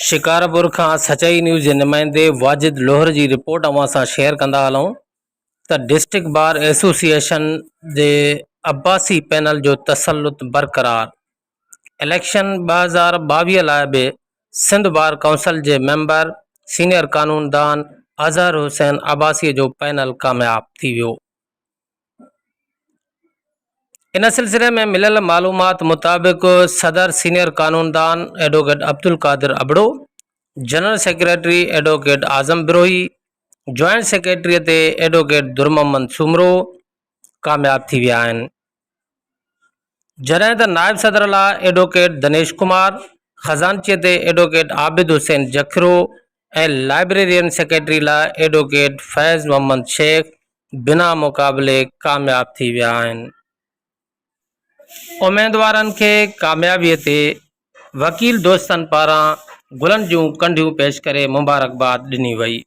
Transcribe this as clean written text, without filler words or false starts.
شڪارپور کان سچائي نيوز جي نمائندي واجد لوهر جي رپورٽ اوهان سان شيئر ڪندا هلون ته ڊسٽرڪٽ بار ايسوسيئيشن جي عباسي پينل جو تسلط برقرار، اليڪشن 2022 لاء به سنڌ بار ڪائونسل جي ميمبر سينيئر قانوندان اظهر حسين عباسي جو پينل ڪامياب ٿي ويو. ان سلسلي ۾ مليل معلومات مطابق صدر سينيئر قانوندان advocate Abdul Qadir Abro, general secretary advocate Azam Brohi, joint secretary تي ايڊووڪيٽ درمحمد سومرو ڪامياب ٿي ويا آهن. جڏهن ته نائب صدر لاء ايڊووڪيٽ دنيش ڪمار، خزانچي تي ايڊووڪيٽ عابد حسين جکرو ۽ لائبريرين سيڪريٽري لاء ايڊووڪيٽ فيض محمد شيخ بنا مقابلي ڪامياب ٿي ويا آهن. اميدوارن کي ڪاميابي تي وڪيل دوستن پاران گلن جون ڪنڍيون پيش ڪري مبارڪباد ڏني وئي.